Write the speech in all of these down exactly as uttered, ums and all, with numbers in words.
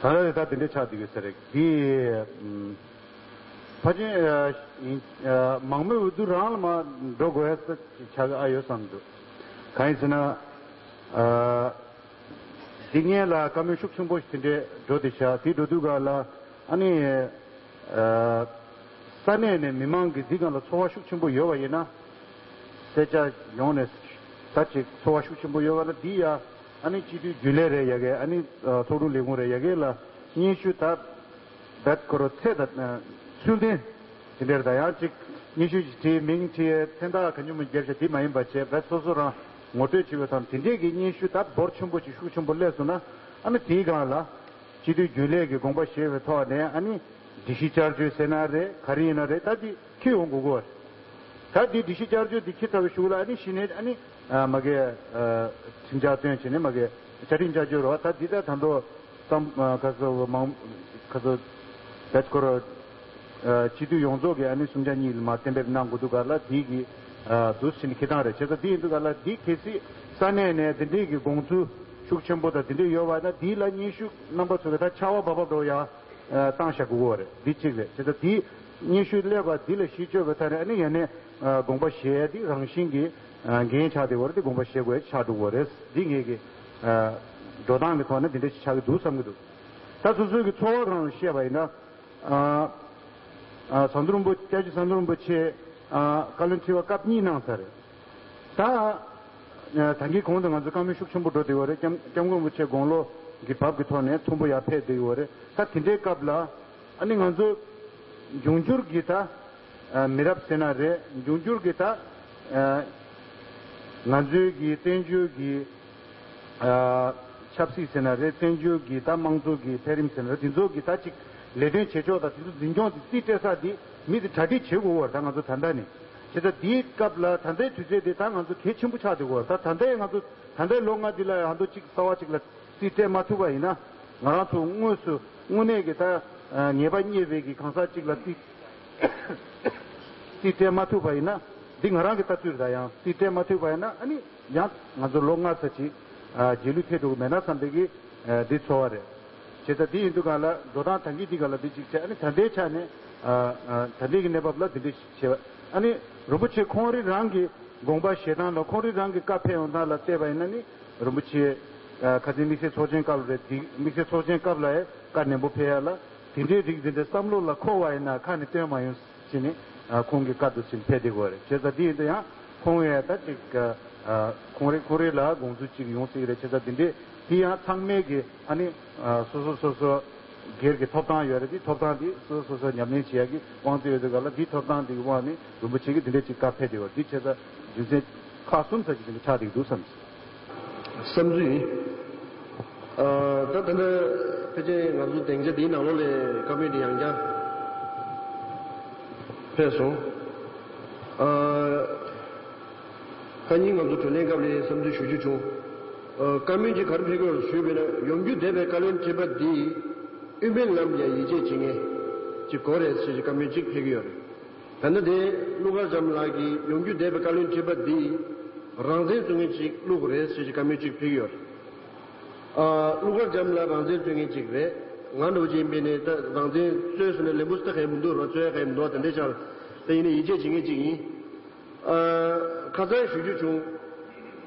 ད་ལྟ་ད་དེ་འདྲ་ཆགས་བསྡད་ཡོད་ས་རེད། འདི་ཕལ་ཆེར་མང་མོས་འོས་བསྡུ་རང་ལ་མ་འགྲོ་དགོས་ཡ་ཆགས་ཀྱི་ཨ་ཡོད་བསམ་འདུག་གང་ཡིན་ཟེར་ན། འདི་སྔོན་ལ་བཀའ་མོལ་ཤུགས་ཆེན་པོ་ཞིག་དེ་འདྲས་འགྲོ་བསྡད་ཤག་དེ་འགྲོ་དུས་ག་ལ་ཨ་ནི། ས་གནས་ནས་མི་མང་གི་འདི་སྒང་ལ་ཚོར་བ་ཤུགས་ཆེན་པོ་ཡོད་པ་ཡིན་ན། སེར་སྐྱ་ཡོངས་ནས་ད་ཅིག་ཚོར་བ་ཤུགས་ཆེན་པོ་ཡོད་པ་ལ་འདི་ཡ་ཨ་ནི་སྤྱི་འཐུས་རྒྱུན་ལས་རེད་ཡ་གི་ཨ་ནི་ཚོགས་དྲུང་ལས་ཁུངས་རེད་ཡ་གི་ལ་སྙན་ཞུ་ད་བེད་ཁོ་རོ་ཚད་ད་ཚུལ་ལྡན་དེ་འདྲར་ད་ཡང་ཅིག་སྙན་ཞུ་ཅིག་བྲིས་མིང་བྲིས་མཚན་རྟགས་ག་ཉུང་མ་བརྒྱབ་ཤག་དེ་མ་ཡིན་པ་བྱས་བེད་སོ་སོ་རང་ངོ་སྤྲོད་བྱེད་པའི་ཐོག་དེ་འདྲས་ཀྱི་སྙན་ཞུ་ད་འབོར་ཆེན་པོ་ཅིག་ཤུགས་ཆེན་པོ་སླེབས་སོང་ན་ཨ་ནི་དེའི་སྒང་ལ། སྤྱི་འཐུས་རྒྱུན་ལས་ཀྱི་དགོངས་པ་བཞེས་པའི་ཐོག་ནས་ཨ་ནི་སྒྲིག་གཞི་བསྐྱར་བཅོས་ཟེར་ན་རེད་ག་རེ་ཡིན་ན་རེད། ད་འདི་འཁྱེར་ཡོང་དགོས་ཀྱི་ཡོད་རེད། ད་འདི་སྒྲིག་གཞི་བསྐྱར་བཅོས་འདི་འཁྱེར་ཚར་བའི་གཞུག་ལ་ཨ་ནི་གཞི་ནས་ཨ་ནི་མ་གི་ཁྲིམས་འཆར་བཏོན་བྱས་ནས་མ་གི་བཅའ་ཁྲིམས་བསྐྱར་བཅོས་རེད་བ། ད་འདི་ད་ད་དུང་བསམ་ག་ཚོད་མང་ག་ཚོད་བེད་སྐོར་སྤྱི་འཐུས་ཡོངས་རྫོགས་ཀྱི་ཨ་ནི་གསུམ་ཆ་གཉིས་ལ་མ་གཏན་འབེབས་གནང་དགོས་འདུག་ག་ལ་འདི་གི་འདུག་ཕྱིན་འཁྱེར་སྟངས་རེད། བྱས་ཙང་འདི་ཡིན་འདུག་ག་ལ་འདི་གལ་སྲིད་ས་གནས་ནས་འདི་འདྲའི་གི་དགོངས་ཚུལ་ཤུགས་ཆེན་པོ་དང་འདི་འདྲ་ཡོད་པ་ན་འདི་ལ་སྙན་ཞུ་རྣམ་པ་ཚོ་གི་ད་ཆར་པ་འབབ་འབབ་འགྲོ་ཡ། བཏང་བཞག་དགོས་ཀྱི་ཡོད་རེད། འདི་གཅིག་རེད། བྱས་ཙང་འདི་སྙན་ཞུ་སླེབས་པ་འདི་ལ་གཞི་བཅོལ་བའི་ཐད་ནས་ཨ་ནི་ཡ་ནས་དགོངས་པ་བཞེས་ཡ་འདི་རང་བཞིན་གྱི་འགན་ཆགས་བསྡད་ཡོད་རེད། འདི་དགོངས་པ་བཞེས་དགོས་ཡ་ཆགས་འགྲོ་གི་ཡོད་རེད། འདི་ངེད་ཀྱི་འགྲོ་སྟངས་ཀྱི་ཐོག་ནས་འདི་འདྲ་ཞིག་ཆགས་ཀྱི་འདུག་བསམ་གྱི་འདུག་ད་སོ་སོའི་གི་ཚོར་བ་སྒང་ལ་བཤད་པ་ཡིན་ན། ཟམ་གདོང་རིན་པོ་སྐྱབས་རྗེ་ཟམ་གདོང་རིན་པོ་ཆེ་བཀའ་བློན་ཁྲི་པ་སྐབས་གཉིས་གནང་ཚར་རེད། ད་ད་གིན་གོང་དུ་ང་ཚོ་བཀའ་མོལ་ཤུགས་ཆེན་པོ་འགྲོ་བསྡད་ཡོད་རེད། སྐྱབས་སྐྱབས་མགོན་རིན་པོ་ཆེ་དགུང་ལོ་གི་བབ་ཀྱི་ཐོག་ནས་མཐོན་པོ་ཡར་ཕེབས་བསྡད་ཡོད་རེད། ད་དེ་འདྲའི་སྐབས་ལ་ཨ་ནི་ང་ཚོ་འབྱུང་འགྱུར་གྱི་ད་མི་རབས་ཟེར་ན་རེད། འབྱུང་འགྱུར་གྱི་ད་ང་ཚོའི་གི་བཙན་བྱོལ་གྱི་ཆབ་སྲིད་ཟེར་ན་རེད། བཙན་བྱོལ་གྱི་ད་དམངས་གཙོ་གི་འཕེལ་རིམ་ཟེར་ན་རེད། དེ་ཚོ་གི་ད་ཅིག་ལས་དོན་བྱེད་ཕྱོགས་དང་དེ་ཚོ་འཛིན་སྐྱོང་དེ་རྩིས་སྤྲད་ས་དེ་མི་དེ་གྲ་སྒྲིག་བྱེད་དགོས་པར་ད་ང་ཚོ་ད་ལྟ་ནས་བྱེད་ད་དེའི་སྐབས་ལ་ད་ལྟའི་དུས་ཚོད་དེ་ད་ང་ཚོ་གལ་ཆེན་པོ་ཆགས་བསྡད་ཡོད་རེད། ད་ད་ལྟའི་ང་ཚོ་ད་ལྟའི་ལོ་ལྔ་འདི་ལ་ཡང་ད་ཅིག་གསར་བ་ཅིག་ལ་རྩིས་སྤྲད་མ་ཐུབ་པ་ཡིན་ན་ང་རང་ཚོ་དངོས་སུ་དངོས་གནས་ཀྱི་ད་ངེས་པ་རྙེད་པའི་གི་གང་ཟག་ཅིག་ལ་རྩིས་རྩིས་སྤྲད་མ་ཐུབ་པ་ཡིན་ན་འདི་ང་རང་གི་ལྟ་ཚུལ་རེད། ད་ཡང་རྩིས་སྤྲད་མ་ཐུབ་པ་ཡིན་ན་ཨ་ནི་ཡང་ང་ཚོ་ལོ་ལྔ་ཙམ་ཅིག་རྗེས་ལུས་ཐེབས་འགྲོ་གི་མེད་ན་བསམ་པའི་གི་འདི་ཚོར་བ་རེད། བྱས་ཙང་འདི་ཡིན་དུས་ག་ལ་འགྲོ་སྟངས་ད་གིན་འདི་ག་ལ་འདི་ཅིག་བྱས་ཨ་ནི་ད་ལྟའི་ཆ་ནས་ད་ལྟའི་གི་གནས་བབ་ལ་འདི་འདྲ་ཞིག་བྱས་པ་ཨ་ནི་རིན་པོ་ཆེ་ཁོང་རང་རང་གི་དགོངས་པ་བཞེས་སྟངས་ལ་ཁོང་རང་རང་གི་བཀའ་ཕེབས་ཡོང་སྟངས་ལ་བལྟས་པ་ཡིན་ན་ནི་རིན་པོ་ཆེ་ཁ་སང་དམིགས་བསལ་ཚོགས་ཆེན་སྐབས་ལ་རེད། འདི་དམིགས་བསལ་ཚོགས་ཆེན་སྐབས་ལ་ཡང་བཀའ་ནན་པོ་ཕེབས་ཡ་ལ་དེ་འདྲའི་རིགས་འདི་འདྲའི་བསམ་བློ་ལ་འཁོར་བ་ཡིན་ན་ཁ་ནས་བཏོན་མ་ཡོང་ཟེར་ནས་ཁོང་གི་བཀའ་འདུག་ཟེར་ཕེབས་བསྡད་ཡོད་རེད། བྱས་ཙང་འདི་ཡིན་དུས་ཡང་ཁོང་ཡང་ད་ཅིག་ཁོང་རེ་ཁོང་རེ་ལ་དགོངས་ཚུལ་ཅིག་ཡོང་སྲིད་རེད། བྱས་ཙང་འདི་འདྲའི་དེ་ཡང་ཚང་མས་ཀྱི་ཨ་ནི་སོ་སོ་སོ་སོ་སྒེར་གྱི་ཐོབ་ཐང་ཡོད་རེད། དེ་ཐོབ་ཐང་དེ་སོ་སོ་སོ་ཉམས་ལེན་བྱེད་ཡག་གི་དབང་ཚད་ཡོད་དུས་ག་ལ་དེ་ཐོབ་ཐང་དེ་གི་དབང་ནས་རིན་པོ་ཆེ་གིས་དེ་འདྲ་ཅིག་བཀའ་ཕེབས་བསྡད་ཡོད་རེད། དེ་བྱས་ཙང་རྒྱུ་མཚན་ཁག་གསུམ་ཙམ་ཅིག་དེ་འདྲ་ཆགས་བསྡད་འདུག་བསམ། བསམ་ཚུལ་ཡིན། ཨ་ད་ད་ལྟ་ཕལ་ཆེར་ང་ཚོ་སྡིངས་ཆ་འདིའི་ནང་ལོགས་ལ་བཀའ་མོལ་འདི་ཡང་བསྐྱར་ཕེབས་སོང་། ཨ་ཁ་ཉིན་ང་ཚོ་གྲོས་གླེང་སྐབས་ལ་བསམ་ཚུལ་ཞུ་རྒྱུ་བྱུང་། ཨ་བཀའ་མོལ་གྱི་ག་རེ་ཕེབས་ཀྱི་ཡོད་ཞུས་པ་ཡིན་ན་ཡོང་རྒྱུ་བསྡད་པའི་བཀའ་བློན་ཁྲི་པ་འདི་དབུ་མའི་ལམ་ལ་ཡིད་ཆེས་བྱེད་མཁན་ཅིག་དགོས་རེད་ཟེར་གྱི་བཀའ་མོལ་ཅིག་ཕེབས་ཀྱི་ཡོད་རེད། ད་ལྟ་དེ་ཀླུ་མཁར་བྱམས་ལགས་ཀྱིས་ཡོང་རྒྱུ་བསྡད་པའི་བཀའ་བློན་ཁྲི་པ་འདི་རང་བཙན་རྩོད་མཁན་ཅིག་བླུགས་དགོས་རེད་ཟེར་གྱི་བཀའ་མོལ་ཅིག་ཕེབས་ཀྱི་ཡོད་རེད། ཨ་ཀླུ་མཁར་བྱམས་ལགས་རང་བཙན་རྩོད་མཁན་ཅིག་རེད། ང་འདྲ་བོ་ཅིག་ཡིན་པས་ནས་ད་རང་བཙན་རྩོད་ཟེར་ནས་ལན་པོ་ཟེར་ག་ཡི་མི་འདུག་རོ། རྩོད་ག་ཡི་མི་འདུག་དེ་འདྲའི་ཆ་ལ་ད་ཡིན་ནའི་ཡིད་ཆེས་བྱེད་མཁན་ཅིག་ཡིན། ཨ་ཁ་སང་ཞུ་རྒྱུ་བྱུང་།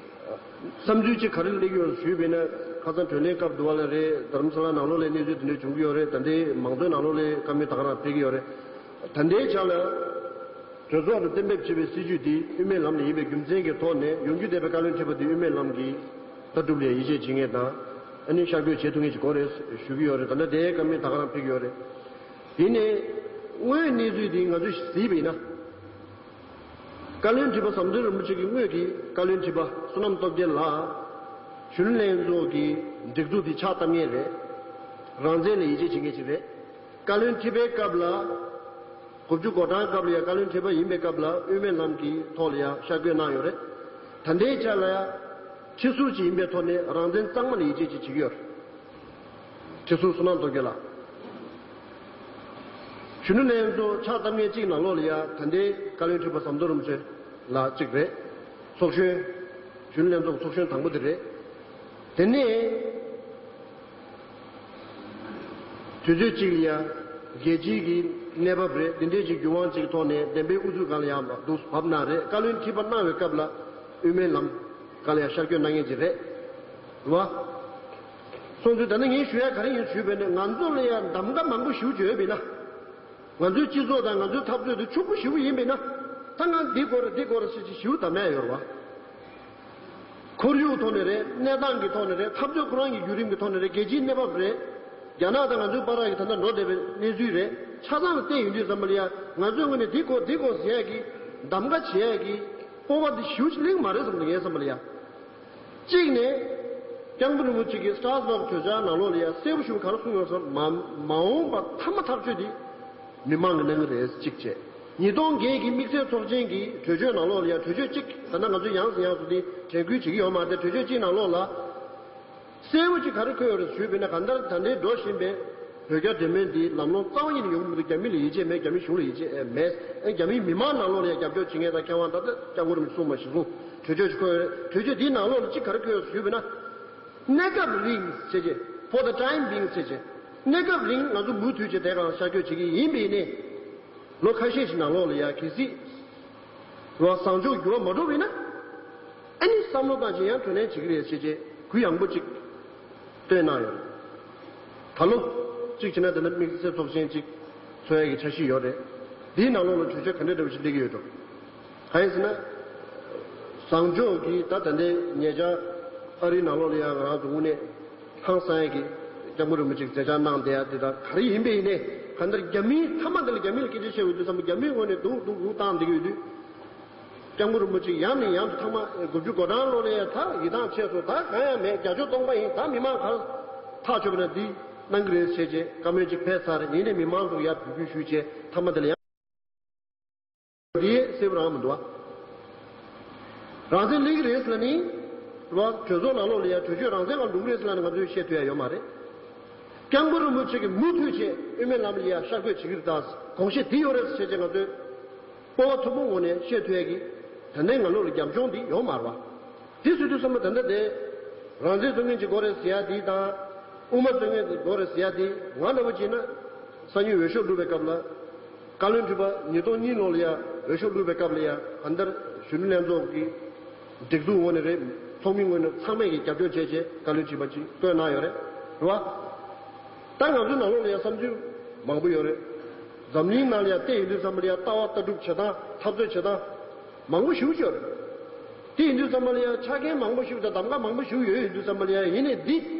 བསམ་ཚུལ་གཅིག་ག་རེ་སླེབས་ཡོད་ཞུས་པས་ན་ཁ་སང་གྲོས་གླེང་སྐབས་འདུག་བ་ལ་རེད། རྡ་རམ་ས་ལ་ནང་ལོགས་ལ་གནས་ཚུལ་དེ་འདྲ་བྱུང་གི་ཡོད་རེད། ད་ལྟའི་མང་གཙོའི་ནང་ལོགས་ལ་བཀའ་མོལ་ད་ག་རང་ཕེབས་ཀྱི་ཡོད་རེད། ད་ལྟའི་ཆ་ལ་གྲོས་ཚོགས་ནས་གཏན་འབེབས་བྱས་པའི་སྲིད་བྱུས་འདི་དབུ་མའི་ལམ་ནས་ཡིན་པའི་རྒྱུ་མཚན་གྱི་ཐོག་ནས་ཡོང་རྒྱུ་བསྡད་པའི་བཀའ་བློན་ཁྲི་པ་འདི་དབུ་མའི་ལམ་གྱི་ལྟ་གྲུབ་ལ་ཡིད་ཆེས་བྱེད་མཁན་དང་ཨ་ནི་ཤར་བསྐྱོད་བྱེད་ཐུབ་མཁན་ཞིག་དགོས་རེད་ཞུ་གི་ཡོད་རེད། ད་ལྟ་དེའི་བཀའ་མོལ་ད་ག་རང་ཕེབས་ཀྱི་ཡོད་རེད། དེ་ནས་དངོས་གནས་ཚུལ་འདི་ང་ཚོས་གཟིགས་པ་ཡིན་ན། བཀའ་བློན་ཁྲི་པ་ཟམ་གདོང་རིན་པོ་ཆེ་གི་དངོས་ཀྱི་བཀའ་བློན་ཁྲི་པ་བསོད་ནམས་སྟོབས་རྒྱལ་ལགས་གཞོན་ནུ་ལྷན་ཚོགས་ཀྱི་སྒྲིག་འཛུགས་འདི་ཕྱག་བཏབ་མཁན་རེད། རང་བཙན་ལ་ཡིད་ཆེས་བྱེད་མཁན་ཞིག་རེད། བཀའ་བློན་ཁྲི་པའི་སྐབས་ལ་དགུ་བཅུ་གོ་གྲངས་སྐབས་ལ་ཡང་བཀའ་བློན་ཁྲི་པ་ཡིན་པའི་སྐབས་ལ་དབུ་མའི་ལམ་གྱི་ཐོག་ལ་ཡང་ཤར་བསྐྱོད་གནང་ཡོད་རེད། ད་ལྟའི་ཆ་ལ་ཡང་ཁྲི་ཟུར་ཅིག་ཡིན་པའི་ཐོག་ནས་རང་བཙན་གཙང་མ་ལ་ཡིད་ཆེས་ཅིག་བྱེད་ཀྱི་ཡོད་རེད། ཁྲི་ཟུར་བསོད་ནམས་སྟོབས་རྒྱལ་ལགས། གཞོན་ནུ་ལྷན་ཚོགས་ཕྱག་བཏབ་མཁན་གཅིག་ནང་ལོགས་ལ་ཡ་ད་ལྟའི་བཀའ་བློན་ཁྲི་པ་ཟམ་གདོང་རིན་པོ་ཆེ་ལགས་གཅིག་རེད། ཚོགས་གཞོན། གཞོན་ནུ་ལྷན་ཚོགས་ཚོགས་གཞོན་དང་པོ་དེ་རེད། དེ་ནས་ དུས་ཚོད་གཅིག་ལ་ཡ། རྒྱལ་སྤྱིའི་གི་གནས་བབ་རེད། འདི་འདྲའི་ཅིག་འགྱུར་དབང་ཅིག་གི་ཐོག་ནས་བདེན་པའི་ཨུ་ཚུགས་སྒང་ལ་ཡ་འདུག་བབས་གནང་རེད། བཀའ་བློན་ཁྲི་པ་གནང་བའི་སྐབས་ལ་དབུ་མའི་ལམ་སྒང་ལ་ཡ་ཤར་བསྐྱོད་གནང་མཁན་ཅིག་རེད། རེད་བ། སོང་ཚུལ་ད་ནི་ངས་ཞུ་ཡ་ག་རེ་ཡིན་ཞུས་པས་ནས། ང་ཚོ་ལ་ཡ་གདམ་ག་མང་པོ་ཞིག་བྱོས་པས་ན། ང་ཚོའི་སྤྱི་ཚོགས་དང་ང་ཚོའི་འཐབ་རྩོད་དེ་ཕྱུག་པོ་ཞེ་པོ་ཡིན་པས་ན། ད་ང་འདི་དགོས་རེད་འདི་དགོས་རེད་ཟེར་ཅིག་ཞེ་པོ་གདམ་ཡ་ཡོད་རེད་བ། ཁོར་ཡུག་ཐོག་ནས་རེད། གནས་སྟངས་ཀྱི་ཐོག་ནས་རེད། འཐབ་རྩོད་ཁོ་རང་གི་བརྒྱུད་རིམ་གྱི་ཐོག་ནས་རེད། རྒྱལ་སྤྱིའི་གནས་བབ་རེད། རྒྱ་ནག་དང་ང་ཚོའི་བར་གྱི་ད་ལྟ་འགྲོ་བསྡད་པའི་གནས་ཚུལ་རེད། ཆ་ཚང་ལ་བལྟས་ཡོང་དུས་ཙམ་པ་ལ་ཡ། ང་ཚོའི་ངོས་ནས་འདི་དགོས་འདི་དགོས་ཟེར་ཡ་གི་གདམ་ག་བྱེད་ཡ་གི་སྤོབས་པ་འདི་ཞེ་པོ་ཅིག་གླེང་མ་རེད་བསམ་འདུག་ངའི་བསམ་པ་ལ་ཡ། གཅིག་ནས། སྐྱབས་མགོན་རིན་པོ་ཆེ་གིས་སྟྲ་སི་བྷག་གྲོས་འཆར་ནང་ལོགས་ལ་ཡ་གསལ་པོ་ཞེ་པོ་ག་རེ་གསུངས་ཡོད་ཟེར་ན། མ་མ་འོངས་པ་མཐའ་མ་ཐག་གཅོད་འདི་མི་མང་གིས་གནང་གི་རེད། གཅིག་བྱས། ཉིས་སྟོང་བརྒྱད་ཀྱི་དམིགས་བསལ་ཚོགས་ཆེན་གྱི་གྲོས་ཆོད་ནང་ལོགས་ལ་ཡ། གྲོས་ཆོད་གཅིག་ད་ལྟ་ང་ཚོས་ཡང་སེ་ཡང་སེ་འདི་དྲན་སྐུལ་བྱེད་ཀྱི་ཡོད་མ་རེད་དེ། གྲོས་ཆོད་གཅིག་ནང་ལོགས་ལ་གསལ་པོ་ཅིག་ག་རེ་འཁོད་ཡོད་རེད་ཞུས་པ་ཡིན་ན། གང་ལྟར་ད་ལྟའི་འགྲོ་བཞིན་པའི་བོད་རྒྱ་འབྲེལ་མོལ་འདི་ལམ་ལྷོང་རྩ་བ་ཉིད་ནས་ཡོང་གི་མི་འདུག་རྒྱ་མི་ལ་ཡིད་ཆེས་མེད། རྒྱ་མི་གཞུང་ལ་ཡིད་ཆེས་མེད། ཨ། རྒྱ་མིའི་མི་མང་ནང་ལོགས་ལ་ཡང་རྒྱབ་སྐྱོར་བྱེད་མཁན་དང་མཁས་དབང་དང་། ད་ལྟ་སྐྱབས་མགོན་རིན་པོ་ཆེ་གསུངས་པ་གཞིར་བཟུང་གྲོས་ཆོད་ཅིག་འཁོད་ཡོད་རེད། གྲོས་ཆོད་འདིའི་ནང་ལོགས་ལ་ཅིག་ག་རེ་འཁོད་ཡོད་རེད་ཞུས་པ་ཡིན་ན། གནས་སྐབས་རིང་བྱས་རྗེས། For the time being བྱས་རྗེས། གནས་སྐབས་རིང་ང་ཚོ་མུ་མཐུད་བྱས་དེ་སྒང་ལ་ཤར་བསྐྱོད་བྱེད་ཀྱི་ཡིན་པ་ཡིན་ནའི། ལོ་ཁ་ཤས་ཤིག་ནང་ལོགས་ལ་ཡ་གལ་སྲིད་རོ་བཟང་ཕྱོགས་འགྱུར་བ་མ་འགྲོ་བ་ཡིན་ན། ཨ་ནི་བསམ་བློ་བཏང་བྱས་ཡང་དྲན་གསོ་བྱེད་ཀྱི་རེད་ཟེར་བྱས་གུ་ཡངས་པོ་ཅིག་བཏོན་གནང་ཡོད་རེད། ད་ལོ་གཅིག་བྱས་ན་དེ་འདྲ་དམིགས་བསལ་ཚོགས་ཆེན་ཅིག་ཚོགས་ཡས་ཀྱི་འཆར་གཞི་ཡོད་རེད། འདིའི་ནང་ལོགས་ལ་གྲོས་ཆོད་ག་འདྲ་འདྲ་བོ་ཞིག་སླེབས་ཀྱི་ཡོད་འགྲོ། གང་ཡིན་ཟེར་ན། བཟང་ཕྱོགས་ཀྱིས་ད་ད་ལྟའི་ཉེ་ཆར་ཨ་རིའི་ནང་ལོགས་ལ་ཡང་ང་རང་ཚོ་དངོས་གནས་ཧང་སང་ཡས་ཀྱི་སྐྱབས་མགོན་རིན་པོ་ཆེས་མཛད་འཆར་གནང་བསྡད་ཡ་འདི་དང་ག་རེ་ཡིན་པ་ཡིན་ནའི། གང་ལྟར་རྒྱ་མིའི་མཐའ་མ་འདི་ལ་རྒྱ་མི་ལ་སྐད་ཆ་བཤད་འོས་དུས་ཙམ་པ་རྒྱ་མིའི་ངོས་ནས་སྡུག་སྡུག་སྡུག་བཏང་བསྡད་ཀྱི་ཡོད་དུས། སྐྱབས་མགོན་རིན་པོ་ཆེ་ཡང་ནས་ཡང་དུ་ཐེངས་མ་དགུ་བཅུ་གོ་གྲངས་ལོ་ལ་ཡ། ད་ཡིད་ཐང་ཆད་སོང་། ད་གང་ཡང་མེད། བརྒྱད་ཅུ་སྟོང་པ་ཡིན། ད་མི་མང་ག་རེ་ཐག་ཆོད་པ་ན་འདི་གནང་གི་རེད་ཟེར་བྱས་བཀའ་མོལ་ཅིག་ཕེབས་ཚར། ཡིན་ནའི་མི་མང་ཚོ་ཡར་འབོད་སྐུལ་ཞུས་བྱས་མཐའ་མ་དེ་ལ་ཡང་འདི་གསལ་པོ་རང་མི་འདུག་བ། རང་བཙན་སླེབས་ཀྱི་རེད་ཟེར་ལ་ནི། རེད་བ། གྲོས་ཚོགས་ནང་ལོགས་ལ་ཡ་གྲོས་ཆོད་རང་བཙན་སྒང་འགྲོ་གི་རེད་ཟེར་ལ་ནི་ང་ཚོས་བཤད་ཐུབ་ཡ་ཡོད་མ་རེད། སྐྱབས་མགོན་རིན་པོ་ཆེ་གིས་མུ་མཐུད་བྱས་དབུ་མའི་ལམ་ལ་ཡ་ཤར་བསྐྱོད་བྱེད་ཀྱི་རེད། ད་དགོངས་བཞེད་འདི་ཡོད་རེད་ཟེར་བྱས་ང་ཚོས་སྤོབས་པ་མཐོན་པོའི་ངང་ནས་བཤད་ཐུབ་ཡ་གི་ད་ལྟའི་ང་ལོག་ལ་རྒྱབ་ལྗོངས་འདི་ཡོད་མ་རེད་བ། དེ་ཟེར་དུས་ཙམ་པ་ད་ལྟ་དེ་རང་བཙན་རྩོད་མཁན་ཅིག་དགོས་རེད་ཟེར་ཡ་འདི་དང་། དབུ་མ་རྩོད་མཁན་ཅིག་དགོས་རེད་ཟེར་ཡ་འདི། ང་འདྲ་བོ་བྱས་ན་སང་ཉིན་འོས་ཤོག་བླུགས་པའི་སྐབས་ལ། བཀའ་བློན་ཁྲི་པ་ཉིས་སྟོང་གཉིས་ལོ་ལ་ཡ་འོས་ཤོག་བླུགས་པའི་སྐབས་ལ་ཡ། གང་ལྟར་གཞོན་ནུ་ལྷན་ཚོགས་ཀྱི་སྒྲིག་འཛུགས་ངོས་ནས་རེད། ཚོགས་མི་ངོས་ནས་ཚང་མས་ཀྱི་རྒྱབ་སྐྱོར་བྱས་བྱས་བཀའ་བློན་ཁྲི་པ་ཅིག་བསྐོས་གནང་ཡོད་རེད། རེད་བ། ད་ང་ཚོའི་ནང་ལོགས་ལ་ཡ་བསམ་ཚུལ་མང་པོ་ཡོད་རེད། འཛམ་གླིང་ནང་ལ་ཡ་བལྟས་ཡོང་དུས་ཙམ་པ་ལ་ཡ་ལྟ་བ་ལྟ་གྲུབ་བྱེད་སྟངས་འཐབ་རྩོད་བྱེད་སྟངས་མང་པོ་ཞེ་པོ་ཅིག་ཡོད་རེད། དེ་ཡིན་དུས་ཙམ་པ་ལ་ཡ་ཆ་རྐྱེན་མང་པོ་ཞིག་དང་གདམ་ག་མང་པོ་ཞིག་ཡོད་ཡིན་དུས་ཙམ་པ་ལ་ཡ། ཡིན་ནའི་འདི་